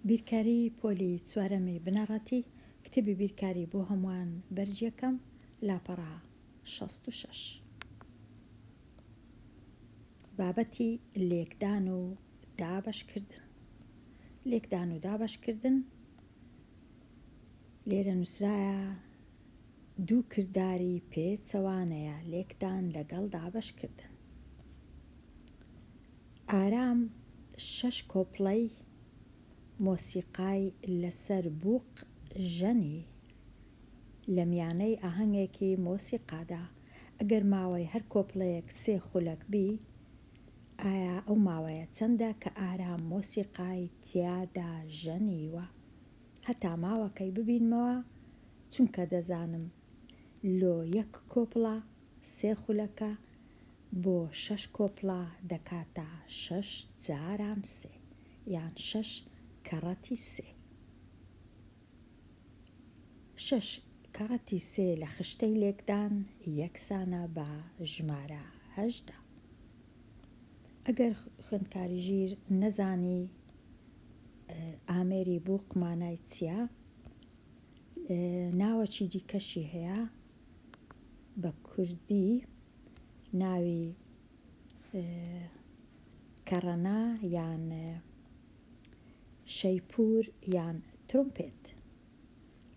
بیرکاری پۆلی چوارەمی بنەڕەتی، کتێبی بیرکاری بۆ هەمووان بەرگ یەکەم، لاپەڕە 66. بابەتی لێکدان و دابەشکردن. لێکدان و دابەشکردن لێرە نووسرایە دوو کرداری پێچەوانەیە، لێکدان لەگەڵ دابەشکردن. ئارام شەش کۆپلەی مۆسیقای لەسەر بوق ژەنی لە میانەی ئاهەنگێکی مۆسیقادا، ئەگەر ماوەی هەر کۆپلەیەک سێ خولەک بی، ئایا ئەو ماوەیە چەندە کە ئارام مۆسیقای تیادا ژەنیوە؟ هەتا ماوەکەی ببینمەوە، چونکە دەزانم لۆ یەک کۆپلە سێ خولەکە، بۆ شەش کۆپلە دەکاتە شەش جاران سێ یان شەش کەڕەتی سێ. شەش کەڕەتی سێ لە خشتەی لێکدان یەکسانە بە ژمارە 18. ئەگەر خوێندکاری ژیر نەزانی ئامێری بوق مانای چییە، ناوەکی دیکەشی هەیە بە کوردی ناوی کەڕەنا یان شەیپوور یان ترومپێت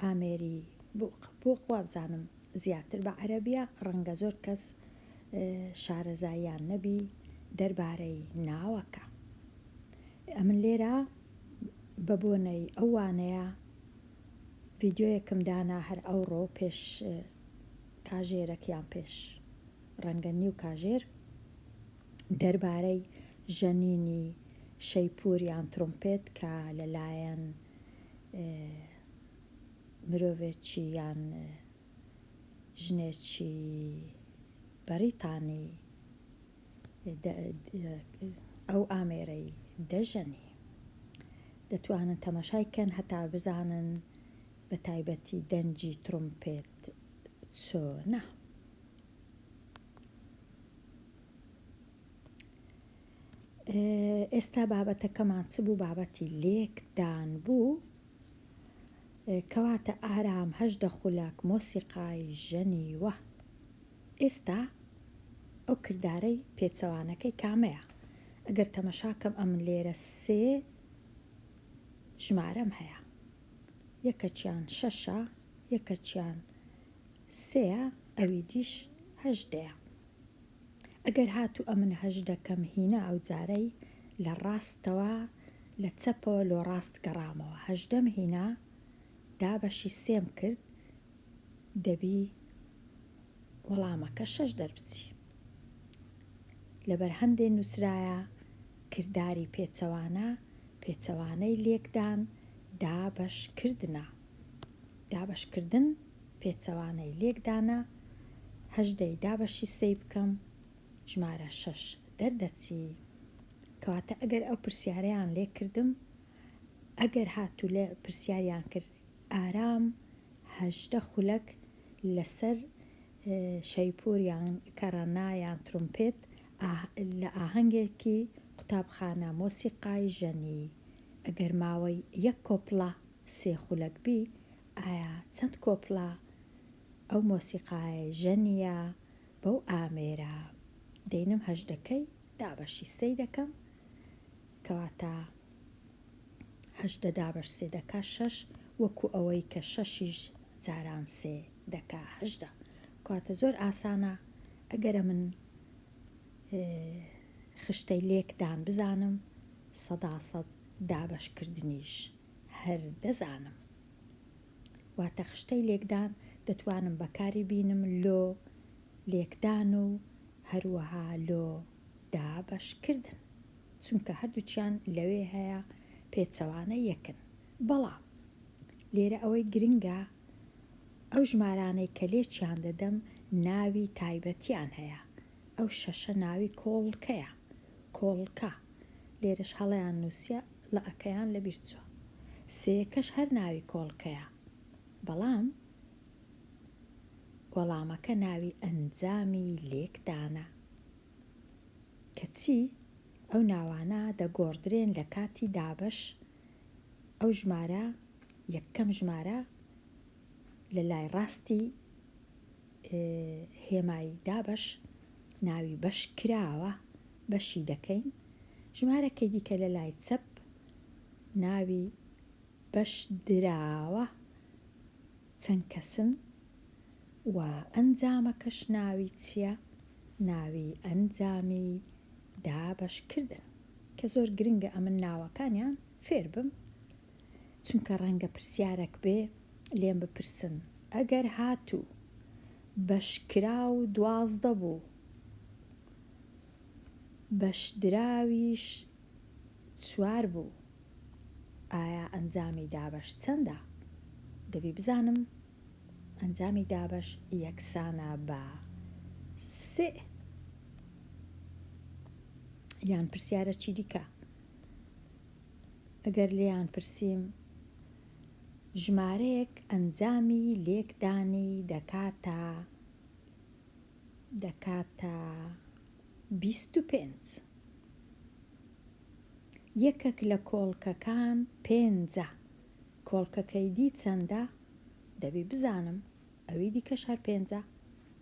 ئامێری بوق بوق وابزانم زیاتر بە عەرەبیە ڕەنگە زۆر کەس شارەزاییان نەبی دەربارەی ناوەکە ئەمن لێرە بە بۆنەی ئەو وانەیە ڤیدیۆیەکم دانا هەر ئەوڕۆ پێش کاژێرەک یان پێش ڕەنگە نیو کاژێر دەربارەی ژەنینی شەیپوور یان ترومپێت کە لەلایەن مرۆڤێکی یان ژنێکی بەریتانی ئەو ئامێرەی دەژەنی دەتوانن تەماشای کەن هەتا بزانن بە تایبەتی دەنگی ترومپێت چۆنە. ئێستا بابەتەکەمان چ بوو؟ بابەتی لێکدان بوو. کەواتە ئارام 18 خولەک مۆسیقای ژەنیوە. ئێستا ئەو کردارەی پێچەوانەکەی کامەیە؟ ئەگەر تەمەشاکەم ئەمن لێرە سێ ژمارەم هەیە. یەکەکیان شەشە، یەکەکیان سێیە، ئەوی دیش هەژدەیە. ئەگەر هاتوو ئەمن هەژدەکەم هینا ئەو جارەی لە ڕاستەوە لە چەپەوە لۆ ڕاست گەڕامەوە هەژدەم هینا دابەشی سێم کرد دەبی وەڵامەکە شەش دەربچی. لەبەر هەندێ نووسرایە کرداری پێچەوانە پێچەوانەی لێکدان دابەش کردنە. دابەش کردن پێچەوانەی لێکدانە، هەژدەی دابەشی سێی بکەم ژمارە شەش دەردەچی. کەواتە ئەگەر ئەو پرسیارەیان لێ کردم ئەگەر هاتوو لێ پرسیاریان کرد ئارام 18 خولەک لەسەر شەیپوور یان کەڕەنا یان ترومپێت لە ئاهەنگێکی قوتابخانە مۆسیقای ژەنی ئەگەر ماوەی یەک کۆپلە سێ خولەک بی ئایا چەند کۆپلە ئەو مۆسیقایەی ژەنیە بەو ئامێرە دەینم هەژدەکەی دابەشی سێی دەکەم کەواتە 18 دابەش سێ دەکا شەش وەکو ئەوەی کە شەشیش جاران سێ دەکا 18 کەواتە زۆر ئاسانە ئەگەرە من خشتەی لێکدان بزانم سەدا سەد دابەشکردنیش هەر دەزانم. واتە خشتەی لێکدان دەتوانم بەکاری بینم لۆ لێکدان و هەروەها لۆ دابەشکردن. چونکە هەردووکیان لەوێ هەیە پێچەوانە یەکن. بەڵام لێرە ئەوەی گرنگە ئەو ژمارانەی کە لێکیان دەدەم ناوی تایبەتیان هەیە. ئەو شەشە ناوی کۆڵکەیە. کۆڵکە. لێرەش هەڵەیان نووسیە ڵ ەکەیان لەبیر چووە. سێیەکەش هەر ناوی کۆڵکەیە. بەڵام وەڵامەکە ناوی ئەنجامی لێکدانە. کەچی ئەو ناوانە دەگۆڕدرێن لە کاتی دابەش. ئەو ژمارە یەکەم ژمارە لە لای ڕاستی هێمای دابەش ناوی بەش کراوە بەشی دەکەین، ژمارەکەی دیکە لە لای چەپ ناوی بەش دراوە چەند کەسن و ئەنجامەکەش ناوی چیە؟ ناوی ئەنجامی دابەش کردن کە زۆر گرنگە ئەمن ناوەکانیان فێر بم چونکە ڕەنگە پرسیارەک بێ لێم بپرسن ئەگەر هاتوو بەشکراو 12 بوو بەشدراویش چوار بوو ئایا ئەنجامی دابەش چەندە؟ دەبی بزانم ئەنجامی دابەش یەکسانە بە سێ. یان پرسیارەکی دیکە ئەگەر لێیان پرسیم ژمارەیەک ئەنجامی لێکدانی دەکاتە دەکاتە 25 یەکەک لە کۆڵکەکان پێنجە کۆڵکەکەی دی چەندە؟ دەبی بزانم ئەوی دیکەش هەر پێنجە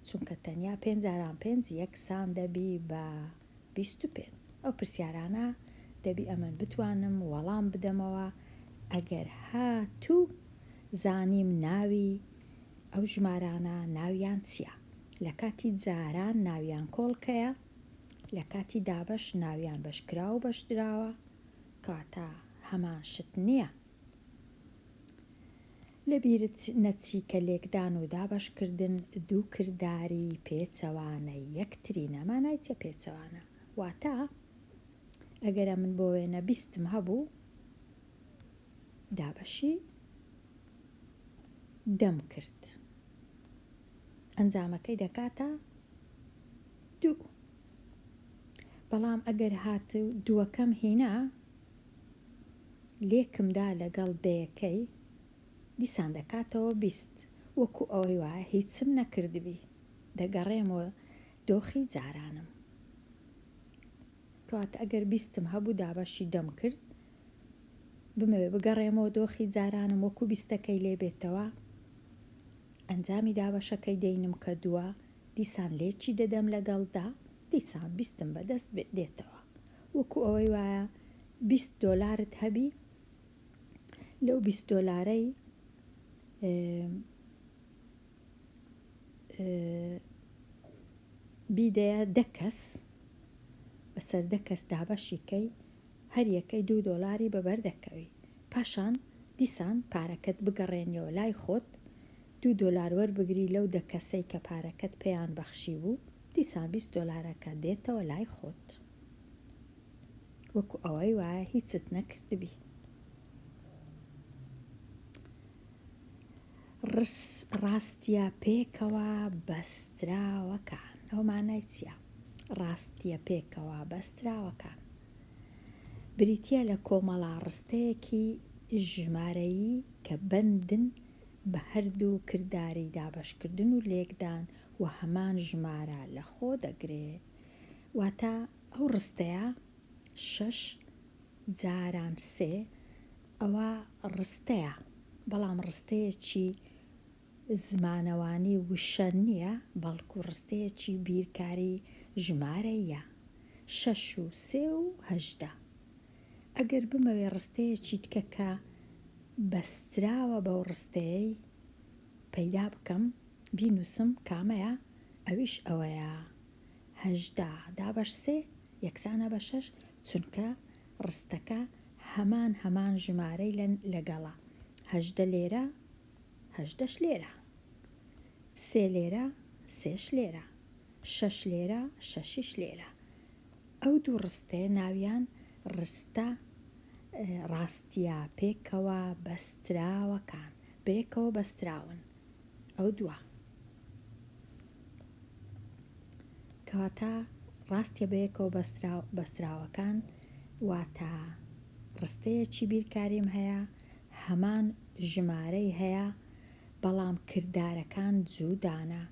چونکە تەنیا پێنج جاران پێنج یەکسان دەبی بە 25. ئەو پرسیارانە دەبی ئەمن بتوانم وەڵام بدەمەوە ئەگەر هاتوو زانیم ناوی ئەو ژمارانە ناویان چیە. لە کاتی جاران ناویان کۆڵکەیە، لە کاتی دابەش ناویان بەشکراو و بەشدراوە، کەواتە هەمان شت نیە. لەبیرت نەچی کە لێکدان و دابەشکردن دوو کرداری پێچەوانەی یەکترینە. مانای چیە پێچەوانە؟ واتە ئەگەر ئەمن بۆ وێنە بیستم هەبوو دابەشی دەم کرد ئەنجامەکەی دەکاتە دوو. بەڵام ئەگەر هات دووەکەم هینا لێکم دا لەگەڵ دەیەکەی دیسان دەکاتەوە 20 وەکو ئەوەی وایە هیچم نەکردبی دەگەڕێمەوە دۆخی جارانم. کەواتە ئەگەر بیستم هەبوو دابەشی دەم کرد بمەوێ بگەڕێمەوە دۆخی جارانم وەکو بیستەکەی لێ بێتەوە ئەنجامی دابەشەکەی دەینم کە دووە دیسان لێکی دەدەم لەگەڵ دە دیسان بیستم بەدەست دێتەوە وەکو ئەوەی وایە 20 دۆلارت هەبی لەو 20 دۆلارەی بیدەیە دە کەس بەسەر دە کەس دابەشی کەی هەر یەکەی دوو دۆلاری بەبەر دەکەوی پاشان دیسان پارەکەت بگەڕێنیەوە لای خۆت دوو دۆلار وەربگری لەو دە کەسەی کە پارەکەت پێیان بەخشیبوو دیسان 20 دۆلارەکە دێتەوە لای خۆت وەکو ئەوەی وایە هیچت نەکردبی. ڕاستیە پێکەوە بەستراوەکان. ئەوە مانای چیە؟ ڕاستیە پێکەوە بەستراوەکان بریتیە لە کۆمەڵە ڕستەیەکی ژمارەیی کە بەندن بە هەردوو کرداری دابەشکردن و لێکدان و هەمان ژمارە لە خۆ دەگرێ. واتە ئەو ڕستەیە شەش جاران سێ ئەوە ڕستەیە بەڵام ڕستەیەکی زمانەوانی وشە نییە بەڵکو ڕستەیەکی بیرکاری ژمارەییە شەش و سێ و 18. ئەگەر بمەوێ ڕستەیەکی دیکە کە بەستراوە بەو ڕستەیەی پەیدا بکەم بینووسم کامەیە ئەویش ئەوەیە 18 دابەش سێ یەکسانە بە شەش چونکە ڕستەکە هەمان هەمان ژمارەی لەگەڵە 18 لێرە هەژدەش لێرە سێ لێرە سێش لێرە شەش لێرە شەشیش لێرە. ئەو دوو ڕستەیە ناویان ڕستە ڕاستیە پێکەوە بەستراوەکان بەیەکەوە بەستراون ئەو دووە. کەواتە ڕاستیە بەیەکەوە بەستراوەکان واتە ڕستەیەکی بیرکاریم هەیە هەمان ژمارەی هەیە بەڵام کردارەکان جودانە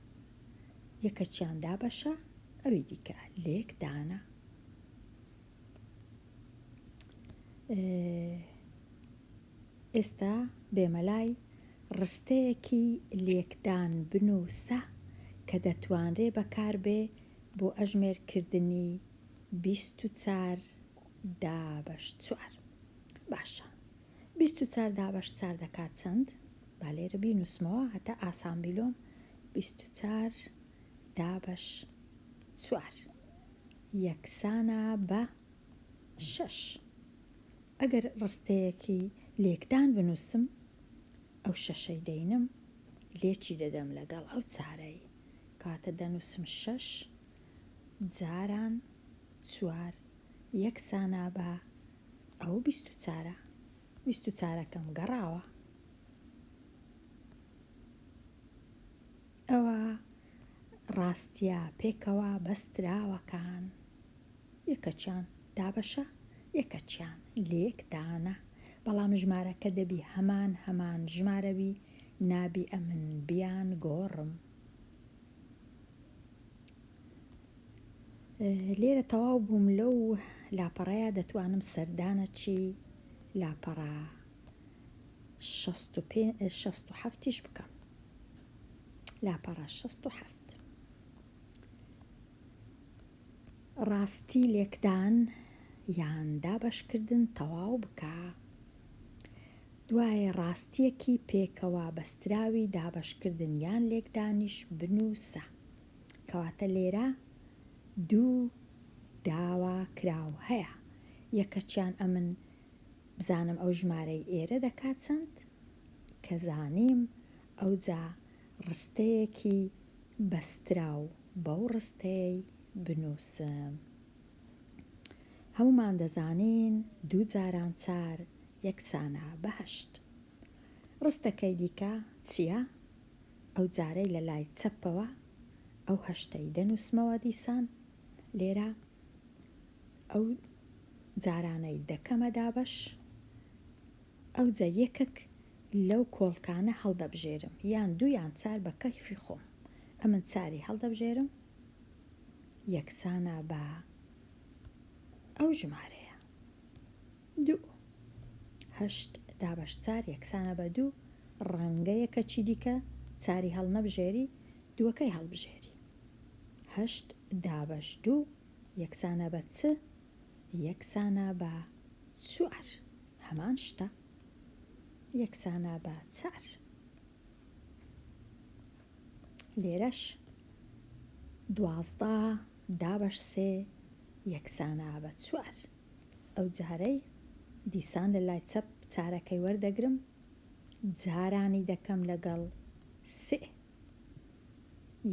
یەکەکیان دابەشە ئەوی دیکە لێکدانە. ئێستا بێمە لای ڕستەیەکی لێکدان بنووسە کە دەتوانرێ بەکاربێ بۆ ئەژمێرکردنی 24 دابەش چوار. باشە 24 دابەش چار دەکات چەند؟ با لێرە بینووسمەوە هەتا ئاسان بی لۆم. 24 دابەش چوار یەکسانە بە شەش. ئەگەر ڕستەیەکی لێکدان بنووسم ئەو شەشەی دەینم لێکی دەدەم لەگەڵ ئەو چارەی کەواتە دەنووسم شەش جاران چوار یەکسانە بە ئەو بیست و چارە بیست و چارەکەم گەڕاوە ئەوە ڕاستیە پێکەوە بەستراوەکان. یەکەکیان دابەشە یەکەکیان لێکدانە بەڵام ژمارەکە دەبی هەمان هەمان ژمارە بی نابی ئەمن بیان گۆڕم. لێرە تەواو بووم لەو لاپەڕەیە دەتوانم سەردانە چی لاپەڕە 67 یش بکەم لاپەڕە 67. ڕاستی لێکدان یان دابەشکردن تەواو بکە. دوایێ ڕاستییەکی پێکەوە بەستراوی دابەشکردن یان لێکدانیش بنووسە. کەواتە لێرە دوو داوا کراو هەیە. یەکەکیان ئەمن بزانم ئەو ژمارەی ئێرە دەکا چەند؟ کە زانیم ئەوجا ڕستەیەکی بەستراو بەو ڕستەیەی بنووسم. هەموومان دەزانین دوو جاران چار یەکسانە بە هەشت. ڕستەکەی دیکە چییە؟ ئەو جارەی لە لای چەپەوە ئەو هەشتەی دەنووسمەوە دیسان لێرە ئەو جارانەی دەکەمە دابەش ئەوجا یەکەک لەو کۆڵکانە هەڵدەبژێرم یان دوو یان چار بە کەیفی خۆم ئەمن چاری هەڵدەبژێرم یەکسانە بە ئەو ژمارەیە دوو هەشت دابەش چار یەکسانە بە دوو ڕەنگە یەکەکی دیکە چاری هەڵنەبژێری دووەکەی هەڵبژێری هەشت دابەش دوو یەکسانە بە چ یەکسانە بە چوار هەمان شتە یەکسانە بە چار. لێرەش 12 دابەش سێ یەکسانە بە چوار. ئەو جارەی دیسان لە لای چەپ چارەکەی وەردەگرم جارانی دەکەم لەگەڵ سێ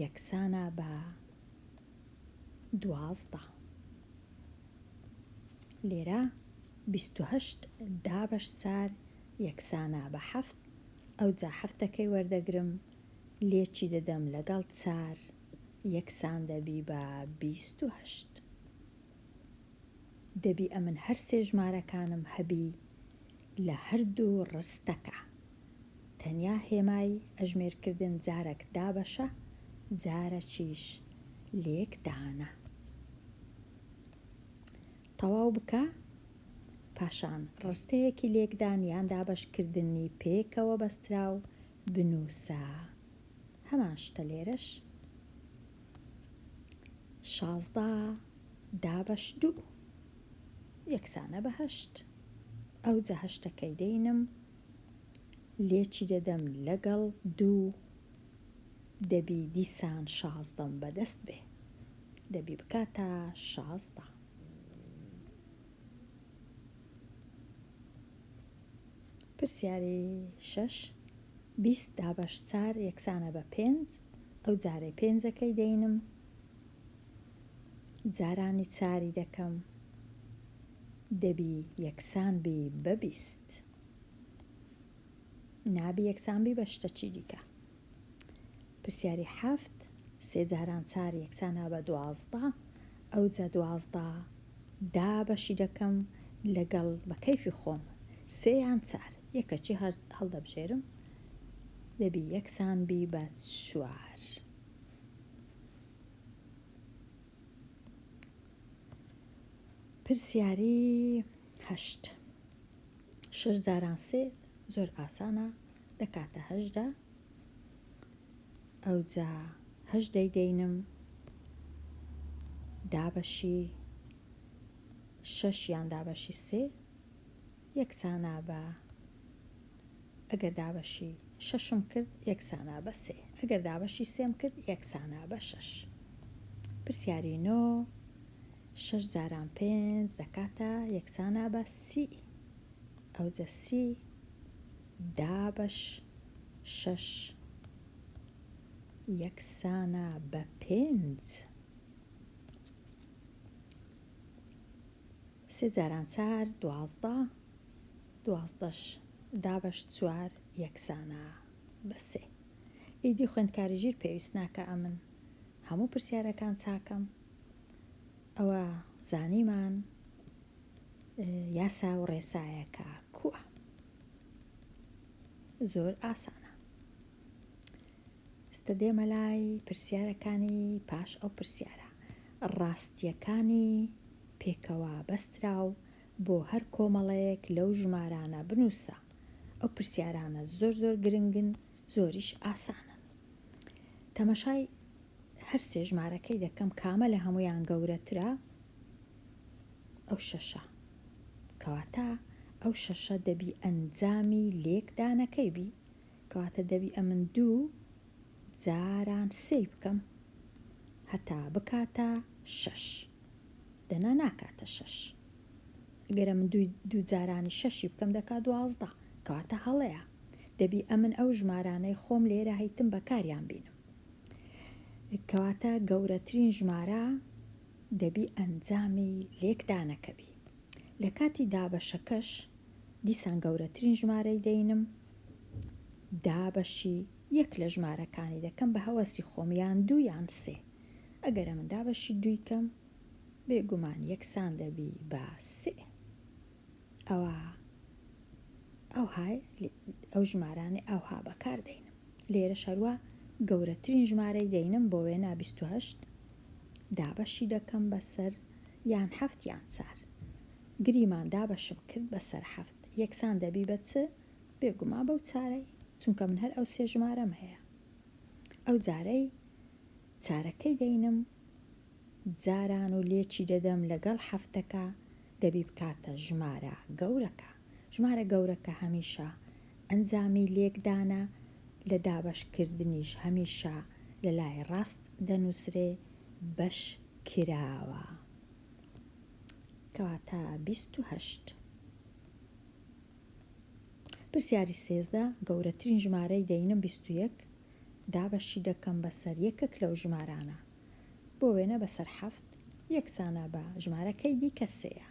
یەکسانە بە 12. لێرە 28 دابەش چار یەکسانە بە حەفت، ئەوجا حەفتەکەی وەردەگرم لێکی دەدەم لەگەڵ چار یەکسان دەبی بە 28. دەبی ئەمن هەر سێ ژمارەکانم هەبی لە هەردوو ڕستەکە. تەنیا هێمای ئەژمێرکردن جارەک دابەشە جارەکیش لێکدانە. تەواو بکە، پاشان ڕستەیەکی لێکدان یان دابەشکردنی پێکەوە بەستراو بنووسە. هەمان شتە لێرەش. 16 دابەش دوو یەکسانە بە هەشت. ئەوجا هەشتەکەی دەینم لێکی دەدەم لەگەڵ دوو دەبی دیسان شازدەم بەدەست بێ. دەبی بکاتە 16. پرسیاری شەش، 20 دابەش چار یەکسانە بە پێنج، ئەو جارەی پێنجەکەی دەینم جارانی چاری دەکەم دەبی یەکسان بی بە 20. نابی یەکسان بی بە شتەکی دیکە. پرسیاری حەفت، سێ جاران چار یەکسانە بە 12، ئەوجا 12 دابەشی دەکەم لەگەڵ بە کەیفی خۆم سێ یان چار یەکەکی هەر هەڵدەبژێرم دەبی یەکسان بی بە چوار. پرسیاری هەشت، شەش جاران سێ. زۆر ئاسانە دەکاتە 18 ئەوجا هەژدەی دەینم دابەشی شەش یان دابەشی سێ یەکسانە بە ئەگەر دابەشی شەشم کرد یەکسانە بە سێ ئەگەر دابەشی سێم کرد یەکسانە بە شەش. پرسیاری نۆ شەش جاران پێنج دەکاتە یەکسانە بە سی ئەوجە سی دابەش شەش یەکسانە بە پێنج. سێ جاران چار 12 دوازدەش دابەش چوار یەکسانە بە سێ. ئیدی خوێندکاری ژیر پێویست ناکا ئەمن هەموو پرسیارەکان چاکەم. ئەوە زانیمان یاسا و ڕێسایەکە کووە. زۆر ئاسانە. ئێستا دێمە لای پرسیارەکانی پاش ئەو پرسیارە. ڕاستییەکانی پێکەوە بەستراو بۆ هەر کۆمەڵەیەک لەو ژمارانە بنووسە. ئەو پرسیارانە زۆر زۆر گرنگن زۆریش ئاسانن. تەمەشای هەر سێ ژمارەکەی دەکەم کامە لە هەموویان گەورەترە؟ ئەو شەشە. کەواتە ئەو شەشە دەبی ئەنجامی لێکدانەکەی بی. کەواتە دەبی ئەمن دوو جاران سێی بکەم هەتا بکاتە شەش. دەنا ناکاتە شەش. ئەگەر ئەمن دووی دوو جارانی شەشی بکەم دەکا 12. کەواتە هەڵەیە. دەبی ئەمن ئەو ژمارانەی خۆم لێرە هەیتم بەکاریان بینم. کەواتە گەورەترین ژمارە دەبی ئەنجامی لێکدانەکە بی. لە کاتی دابەشەکەش دیسان گەورەترین ژمارەی دەینم دابەشی یەک لە ژمارەکانی دەکەم بە هەوەسی خۆم یان دوو یان سێ. ئەگەر ئەمن دابەشی دووی کەم بێگومان یەکسان دەبی بە سێ. ئەوە ئەوهای ئەو ژمارانەی ئەوها بەکار دەینم. لێرەش هەروا گەورەترین ژمارەی دەینم بۆ وێنا 28 دابەشی دەکەم بەسەر یان حەفت یان چار. گریمان دابەشم کرد بەسەر حەفت یەکسان دەبی بە چ؟ بێگومان بەو چارەی چونکە من هەر ئەو سێ ژمارەم هەیە. ئەو جارەی چارەکەی دەینم جاران و لێکی دەدەم لەگەڵ حەفتەکە دەبی بکاتە ژمارە گەورەکە. ژمارە گەورەکە هەمیشە ئەنجامی لێکدانە، لە دابەشکردنیش هەمیشە لە لای ڕاست دەنووسرێ بەش کراوە. کەواتە 28. پرسیاری 13، گەورەترین ژمارەی دەینم 21، دابەشی دەکەم بەسەر یەکێک لەو ژمارانە. بۆ وێنە بەسەر حەفت یەکسانە بە ژمارەکەی دیکە سێیە.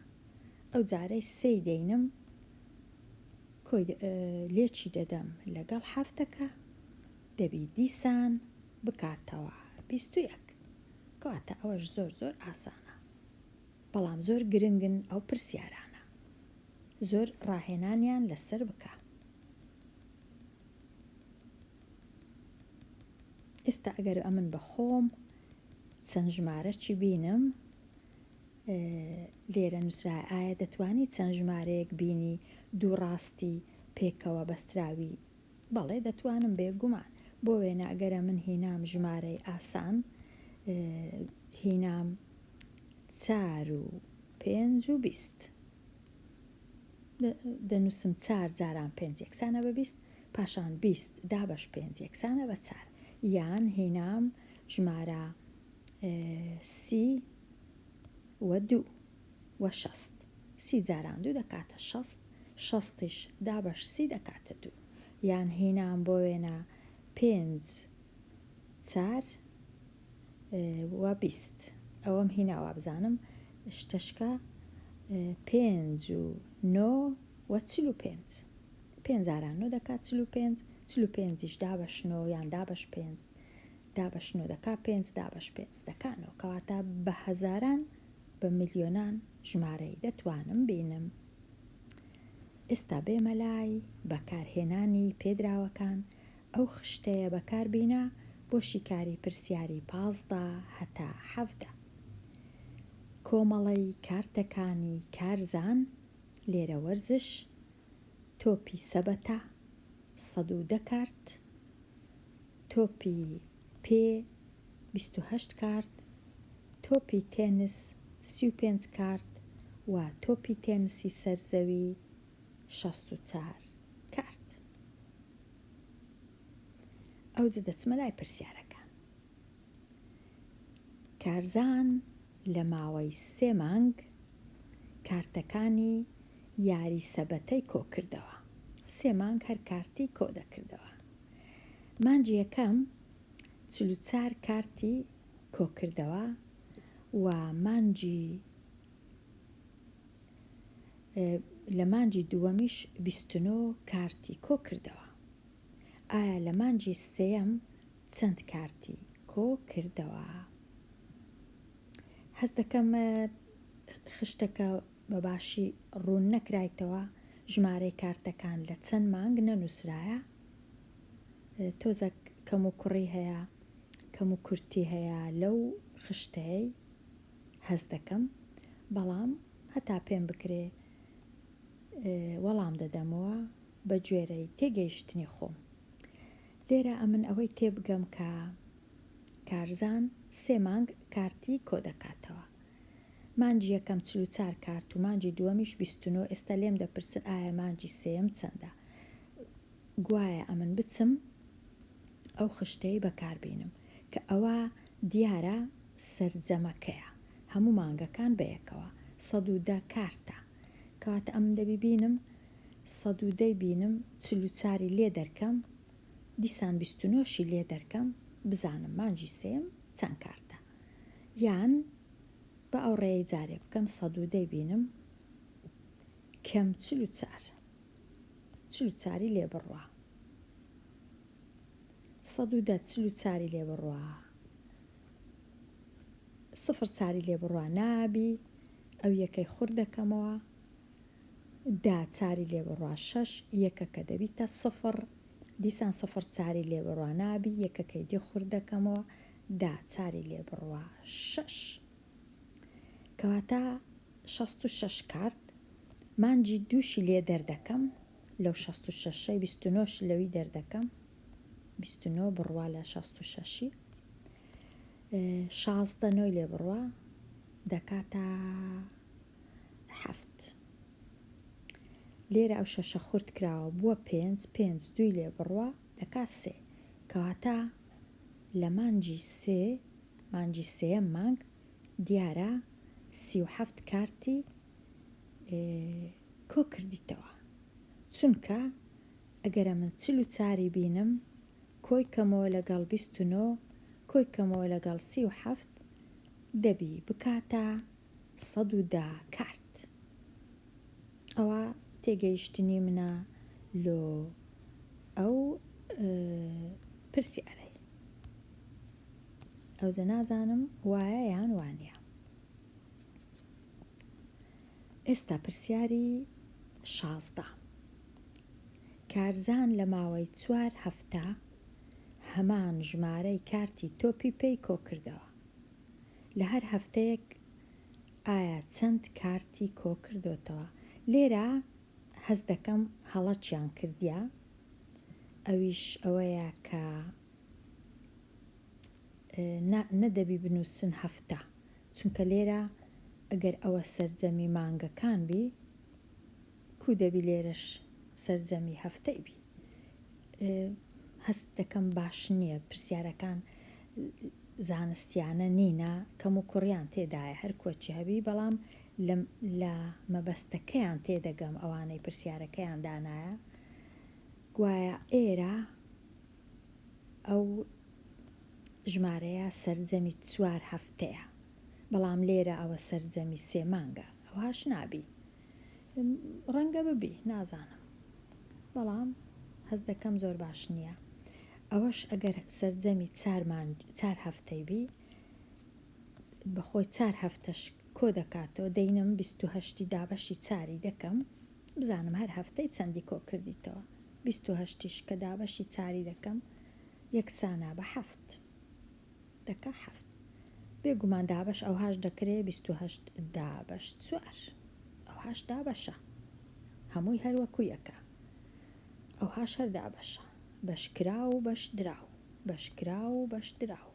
ئەو جارەی سێی دەینم کۆی لێکی دەدەم لەگەڵ حەفتەکە دەبی دیسان بکاتەوە 21. کەواتە ئەوەش زۆر زۆر ئاسانە. بەڵام زۆر گرنگن ئەو پرسیارانە. زۆر ڕاهێنانیان لەسەر بکە. ئێستا ئەگەر ئەمن بە خۆم چەند ژمارەکی بینم لێرە نووسرایە ئایا دەتوانی چەند ژمارەیەک بینی دوو ڕاستی پێکەوە بەستراوی بەڵێ دەتوانم بێگومان بۆ وێنە ئەگەرە من هینام ژمارەی ئاسان هینام چار و پێنج و 20 دەنووسم چار جاران پێنج یەکسانە بە 20 پاشان 20 دابەش پێنج یەکسانە بە چار یان هینام ژمارە سی و دوو و 60 سی جاران دوو دەکاتە 60 شەستیش دابەش سی دەکاتە دوو یان هینام بۆ وێنە پێنج چار و 20 ئەوەم هینا وابزانم شتەشکە پێنج و نۆ و 45 پێنج جاران نۆ دەکات 45 45یش دابەش نۆ یان دابەش پێنج دابەش نۆ دەکا پێنج دابەش پێنج دەکا نۆ کەواتە بە هەزاران بە ملیۆنان ژمارەی دەتوانم بینم. ئێستا بێمە لای بەکارهێنانی پێدراوەکان ئەو خشتەیە بەکاربینە بۆ شیکاری پرسیاری 15 هەتا 17. کۆمەڵەی کارتەکانی کارزان لێرە وەرزش تۆپی سەبەتە. 110 کارت، تۆپی پێ 28 کارت، تۆپی تێنس 35 کارت و تۆپی تێنسی سەر زەوی 64 کارت. ئەوجە دەچمە لای پرسیارەکان. کارزان لە ماوەی سێ مانگ کارتەکانی یاری سەبەتەی کۆکردەوە. سێ مانگ هەر کارتی کۆدەکردەوە. مانگی یەکەم 44 کارتی کۆکردەوە و مانگی لە مانگی دووەمیش 29 کارتی کۆکردەوە. ئایا لە مانگی سێیەم چەند کارتی کۆ کردەوە؟ هەست دەکەم خشتەکە بە باشی ڕوون نەکرایتەوە، ژمارەی کارتەکان لە چەند مانگ نەنووسرایە، تۆزەک کەم و کوڕی هەیە، کەم و کورتی هەیە لەو خشتەیەی هەست دەکەم، بەڵام هەتا پێم بکرێ وەڵام دەدەمەوە بە گوێرەی تێگەیشتنی خۆم. لێرە ئەمن ئەوەی تێبگەم کە کارزان سێ مانگ کارتی کۆدەکاتەوە. مانگی یەکەم 44 کارت و مانگی دووەمیش 29 ئێستا لێم دەپرسن ئایا مانگی سێیەم چەندە؟ گوایە ئەمن بچم ئەو خشتەی بەکاربینم کە ئەوە دیارە سەرجەمەکەیە هەموو مانگەکان بەیەکەوە 110 کارتە کەواتە ئەمن دەبی بینم 110 بینم 44ی لێ دەرکەم دیسان 29شی لێ دەرکەم بزانم مانگی سێیەم چەند کارتە یان بە ئەو ڕێی جارێ بکەم 110 بینم کەم 44 44ی لێ بڕوا 110 44ی لێ بڕوا سفر چاری لێ بڕوا نابی ئەو یەکەی خورد دەکەمەوە دا چاری لێ بڕوا شەش یەکەکە دەبیتە سفر دیسان سفر چاری لێ بڕوا نابی یەکەکەی دی خورد دەکەمەوە دا چاری لێ بڕوا شەش کەواتە 66 کارت مانگی دووشی لێ دەردەکەم لەو 66ەی 29 لەوی دەردەکەم 29 بڕوا لە 66ی 16 نۆی لێ بڕوا دەکاتە حەفت. لێرە ئەو شەشە خورد کراوە بووە پێنج، پێنج دووی لێ بڕوا دەکا سێ. کەواتە لە مانگی سێ، مانگی سێیەم مانگ دیارە 37 کارتی کۆ کردیتەوە. چونکە ئەگەرە من 44ی بینم کۆی کەمەوە لەگەڵ 29 کۆی کەمەوە لەگەڵ 37 دەبی بکاتە 110 کارت. ئەوە تێگەیشتنی منە لۆ ئەو پرسیارەی. ئەوجە نازانم وایە یان وانییە. ئێستا پرسیاری 16. کارزان لە ماوەی چوار هەفتە هەمان ژمارەی کارتی تۆپی پێی کۆکردەوە. لە هەر هەفتەیەک ئایا چەند کارتی کۆکردۆتەوە؟ لێرە هەست دەکەم هەڵەچیان کردیە، ئەویش ئەوەیە کە نەدەبی بنووسن هەفتە، چونکە لێرە ئەگەر ئەوە سەرجەمی مانگەکان بی کو دەبی لێرەش سەرجەمی هەفتەی بی. هەست دەکەم باش نییە پرسیارەکان زانستیانە نینە کەم و کوڕیان تێدایە هەر کۆچی هەبی بەڵام لە مەبەستەکەیان تێدەگەم ئەوانەی پرسیارەکەیان دانایە گوایە ئێرە ئەو ژمارەیە سەرجەمی چوار هەفتەیە بەڵام لێرە ئەوە سەرجەمی سێ مانگە ئەوهاش نابی ڕەنگە ببی نازانم بەڵام هەست دەکەم زۆر باش نییە ئەوەش ئەگەر سەرجەمی چار مانگ چار هەفتەی بی بەخۆی چار هەفتەش کۆ دەکاتەوە دەینم 28ی دابەشی چاری دەکەم بزانم هەر هەفتەی چەندی کۆ کردیتەوە 28یش کە دابەشی چاری دەکەم یەکسانە بە حەفت دەکا حەفت بێگومان دابەش ئەوهاش دەکرێ 28 دابەش چوار ئەوهاش دابەشە هەمووی هەر وەکو یەکە. ئەوهاش هەر دابەشە. بەشکراو و بەشدراو، بەشکراو و بەشدراو.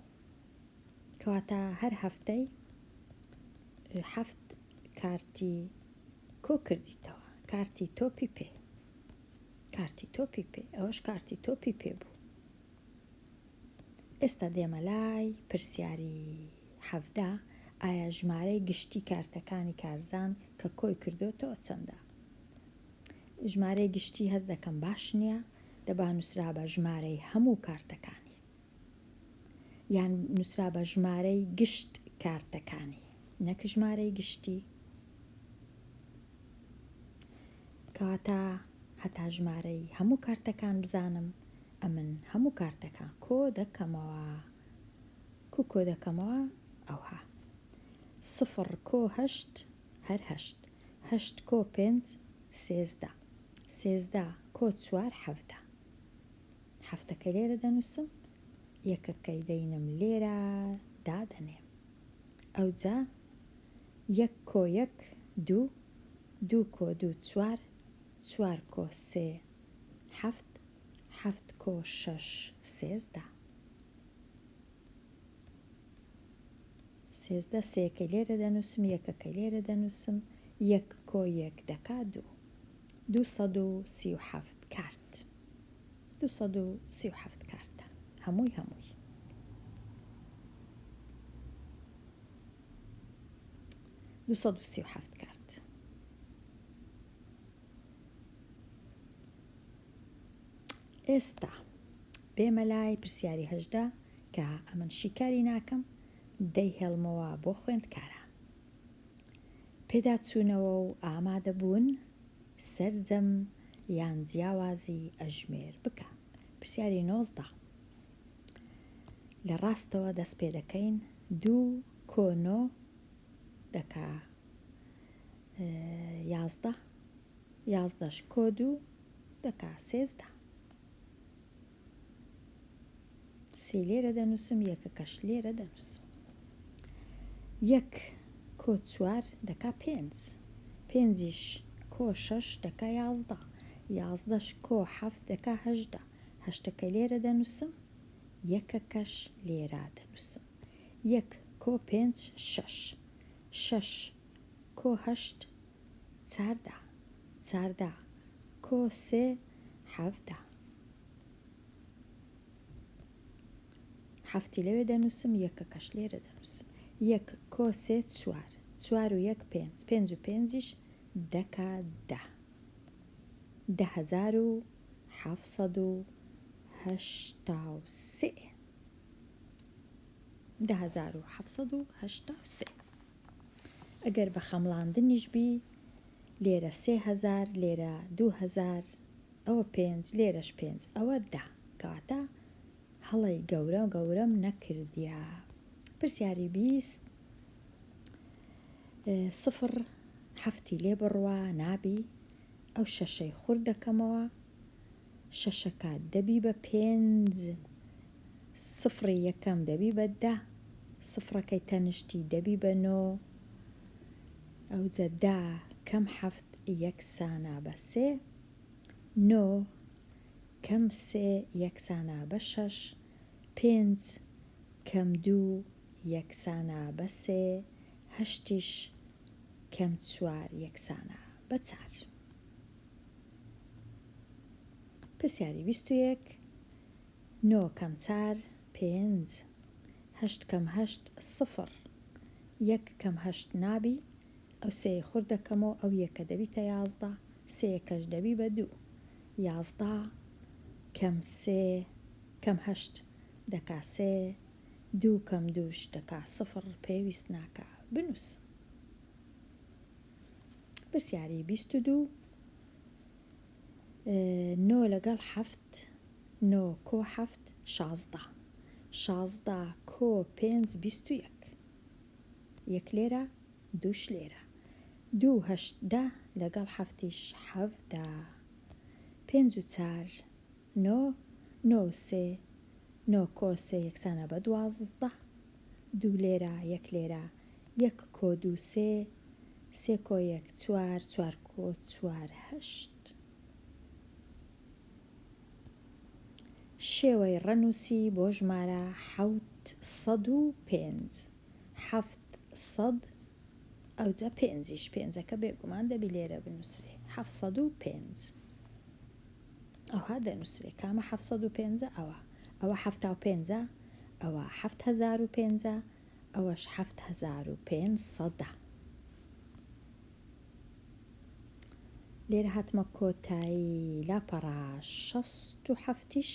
کەواتە هەر هەفتەی حەفت کارتی کۆ کردیتەوە. کارتی تۆپی پێ. کارتی تۆپی پێ. ئەوەش کارتی تۆپی پێ بوو. ئێستا دێمە لای پرسیاری 17. ئایا ژمارەی گشتی کارتەکانی کارزان کە کۆی کردۆتەوە چەندە؟ ژمارەی گشتی هەست دەکەم باش نییە، دەبا نووسرابا ژمارەی هەموو کارتەکانی. یان نووسرابا ژمارەی گشت کارتەکانی نەک ژمارەی گشتی. کەواتە هەتا ژمارەی هەموو کارتەکان بزانم ئەمن هەموو کارتەکان کۆ دەکەمەوە. کو کۆ دەکەمەوە؟ ئەوها. سفڕ کۆ هەشت هەر هەشت. هەشت کۆ پێنج 13. 13 کۆ چوار 17. حەفتەکەی لێرە دەنووسم، یەکەکەی دەینم لێرە دادەنێم. ئەوجا یەک کۆ یەک دوو، دوو کۆ دوو چوار، چوار کۆ سێ حەفت، حەفت کۆ شەش 13. 13 سێیەکەی لێرە دەنووسم، یەکەکەی لێرە دەنووسم، یەک کۆ یەک دەکا دوو. 237 کارت. 237 کارتە. هەمووی هەمووی. 237 کارت. ئێستا بێمە لای پرسیاری 18 کە ئەمن شیکاری ناکەم دەیهێڵمەوە بۆ خوێندکاران. پێداچوونەوە و ئامادەبوون سەرجەم یان جیاوازی ئەژمێر بکە. پرسیاری 19. لە ڕاستەوە دەست پێ دەکەین دوو کۆ نۆ دەکا 11 یازدەش کۆ دوو دەکا 13. سێ لێرە دەنووسم یەکەکەش لێرە دەنووسم. یەک کۆ چوار دەکا پێنج. پێنجیش کۆ شەش دەکا 11. یازدەش کۆ حەفت دەکا 18. هەشتەکە لێرە دەنووسم یەکەکەش لێرە دەنووسم. یەک کۆ پێنج شەش. شەش کۆ هەشت 14. 14 کۆ سێ 17. حەفتی لەوێ دەنووسم یەکەکەش لێرە دەنووسم. یەک کۆ سێ چوار. چوار و یەک پێنج. پێنج و پێنجیش دەکا دە. 10783. 10783. ئەگەر بە خەمڵاندنیش بی لێرە 3000 لێرە 2000 ئەوە پێنج لێرەش پێنج ئەوە دە. کەواتە هەڵەی گەورە گەورەم نەکردیا. پرسیاری 20. سفر حەفتی لێ بڕوا نابی ئەو شەشەی خورد دەکەمەوە شەشەکە دەبی بە پێنج سفری یەکەم دەبی بە دە سفرەکەی تەنشتی دەبی بە نۆ ئەوجە دە کەم حەفت یەکسانە بە سێ نۆ کەم سێ یەکسانە بە شەش پێنج کەم دوو یەکسانە بە سێ هەشتیش کەم چوار یەکسانە بە چار. پرسیاری 21. نۆ کەم چار پێنج. هەشت کەم هەشت سفر. یەک کەم هەشت نابی ئەو سێی خورد دەکەمەوە ئەو یەکە دەبیتە 11 سێیەکەش دەبی بە دوو. 11 کەم سێ کەم هەشت دەکا سێ دوو کەم دووش دەکا سفر پێویست ناکا بنووسم. پرسیاری 22. نۆ لەگەڵ حەفت نۆ کۆ حەفت 16. 16 کۆ پێنج 21. یەک لێرە دووش لێرە. دوو هەشت دە لەگەڵ حەفتیش 17. پێنج و چار نۆ نۆ و سێ نۆ کۆ سێ یەکسانە بە 12. دوو لێرە یەک لێرە یەک کۆ دوو سێ سێ کۆ یەک چوار چوار کۆ چوار هەشت. شێوەی ڕەنووسی بۆ ژمارە 705. 700 ئەوجا پێنجیش، پێنجەکە بێگومان دەبی لێرە بنووسرێ. 705 ئەوها دەنووسرێ. کامە حەفت سەد و پێنجە؟ ئەوە. ئەوە حەفتا و پێنجە، ئەوە حەفت هەزار و پێنجە، ئەوەش حەفت هەزار و پێنج سەدە. لێرە هاتمە کۆتایی لاپەڕە 67یش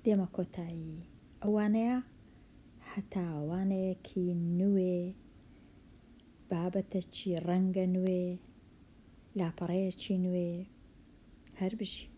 دێمە کۆتایی ئەو وانەیە هەتا وانەیەکی نوێ بابەتەکی ڕەنگە نوێ لاپەڕەیەکی نوێ هەر بژی.